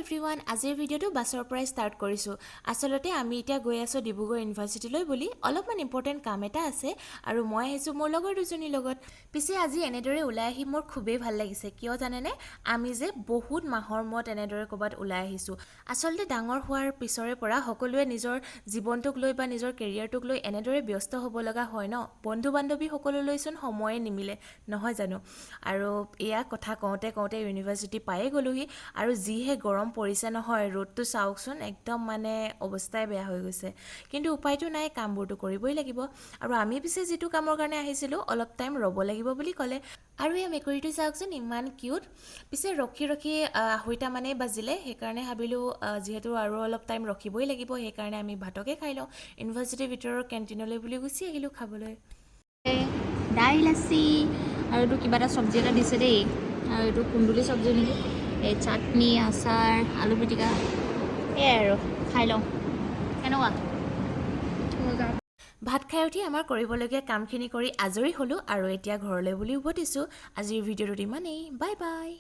Everyone, আজিৰ ভিডিঅ'টো বাছৰ পৰাই ষ্টাৰ্ট কৰিছোঁ। আচলতে আমি এতিয়া গৈ আছোঁ ডিব্ৰুগড় ইউনিভাৰ্চিটিলৈ বুলি, অলপমান ইম্পৰ্টেণ্ট কাম এটা আছে আৰু মই আহিছোঁ মোৰ লগৰ দুজনীৰ লগত। পিছে আজি এনেদৰে ওলাই আহি মোৰ খুবেই ভাল লাগিছে। কিয় জানেনে? আমি যে বহুত মাহৰ মূৰত এনেদৰে ক'ৰবাত ওলাই আহিছোঁ। আচলতে ডাঙৰ হোৱাৰ পিছৰে পৰা সকলোৱে নিজৰ জীৱনটোক লৈ বা নিজৰ কেৰিয়াৰটোক লৈ এনেদৰে ব্যস্ত হ'ব লগা হয় ন, বন্ধু বান্ধৱীসকললৈচোন সময়ে নিমিলে, নহয় জানো? আৰু এয়া কথা কওঁতে কওঁতে ইউনিভাৰ্চিটি পায়ে গ'লোহি। আৰু যিহে গৰম পৰিছে নহয়, ৰ'দটো চাওকচোন, একদম মানে অৱস্থাই বেয়া হৈ গৈছে। কিন্তু উপায়তো নাই, কামবোৰতো কৰিবই লাগিব। আৰু আমি পিছে যিটো কামৰ কাৰণে আহিছিলোঁ, অলপ টাইম ৰ'ব লাগিব বুলি ক'লে। আৰু এই মেকুৰীটো চাওকচোন, ইমান কিউট। পিছে ৰখি ৰখি 2:30মানেই বাজিলে। সেইকাৰণে ভাবিলোঁ, যিহেতু আৰু অলপ টাইম ৰখিবই লাগিব, সেইকাৰণে আমি ভাতকে খাই লওঁ। ইউনিভাৰ্চিটিৰ ভিতৰৰ কেণ্টিনলৈ বুলি গুচি আহিলোঁ খাবলৈ। দাইল আছে আৰু এইটো কিবা এটা চব্জি এটা দিছে দেই। আৰু এইটো কুন্দুলি চব্জি নেকি। এই চাটনি, আচাৰ, আলু পিটিকা, সেয়াই আৰু খাই লওঁ। কেনেকুৱা? ভাত খাই উঠি আমাৰ কৰিবলগীয়া কামখিনি কৰি আজৰি হ'লোঁ আৰু এতিয়া ঘৰলৈ বুলি উভতিছোঁ। আজিৰ ভিডিঅ'টোত ইমানেই। Bye bye.